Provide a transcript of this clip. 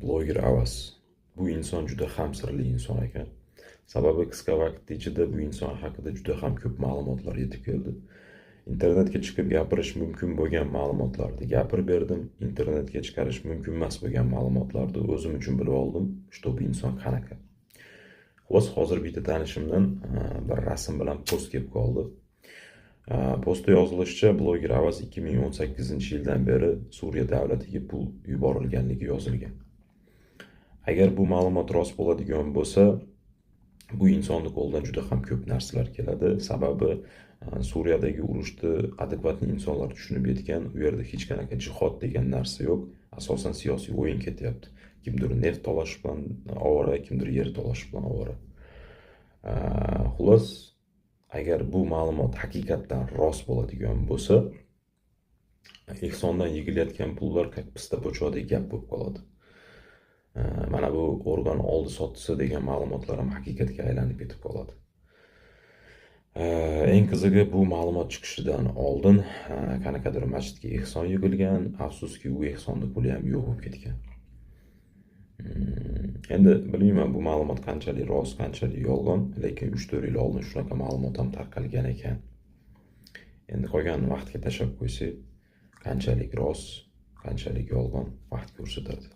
Bloger Avaz. Bu inson juda ham sirli inson ekan. Sababi qisqa vaqt ichida bu inson haqida juda ham ko'p ma'lumotlar yetib keldi. Internetga chiqib gapirish mumkin bo'lgan ma'lumotlarni gapirib berdim. Internetga chiqarish mumkin emas bo'lgan ma'lumotlarni o'zim uchun bilib oldim, что bu inson qanaqa. Xullas, hozir bitta tanishimdan bir rasm bilan post kelib qoldi. Postda yozilishicha, bloger Avaz 2018-yildan beri Suriya davlatiga pul yuborilganligi yozilgan. Agar bu ma'lumot rost bo'ladigan bo'lsa, bu insonni qo'lidan juda ham ko'p narsalar keladi. Sababi Suriyadagi urushni адекватный insonlar tushunib yetgan, u yerda hech qanaqa jihod degan narsa yo'q. Asosan siyosiy o'yin ketyapti. Kimdir neft talashish bilan ovora, kimdir yer talashish bilan ovora. Xullas, agar bu ma'lumot haqiqatdan rost bo'ladigan bo'lsa, ehsondan yig'ilayotgan pullar как pista po'choqdek gap bo'lib qoladi. Mana bu organ oldi sotdisi degan ma'lumotlar ham haqiqatga aylanib ketib qoladi. Eng qizig'i, bu ma'lumot chiqishidan oldin qanaqadir masjidga ehson yig'ilgan, afsuski, u ehsonni puli ham yo'q bo'lib ketgan. Endi bilmayman, bu ma'lumot qanchalik rost, qanchalik yolg'on, lekin 3-4 yil oldin shunaqa ma'lumot ham tarqalgan ekan. Endi qolganini vaqtga tashlab qo'ysak, qanchalik rost, qanchalik yolg'on, vaqt ko'rsatadi.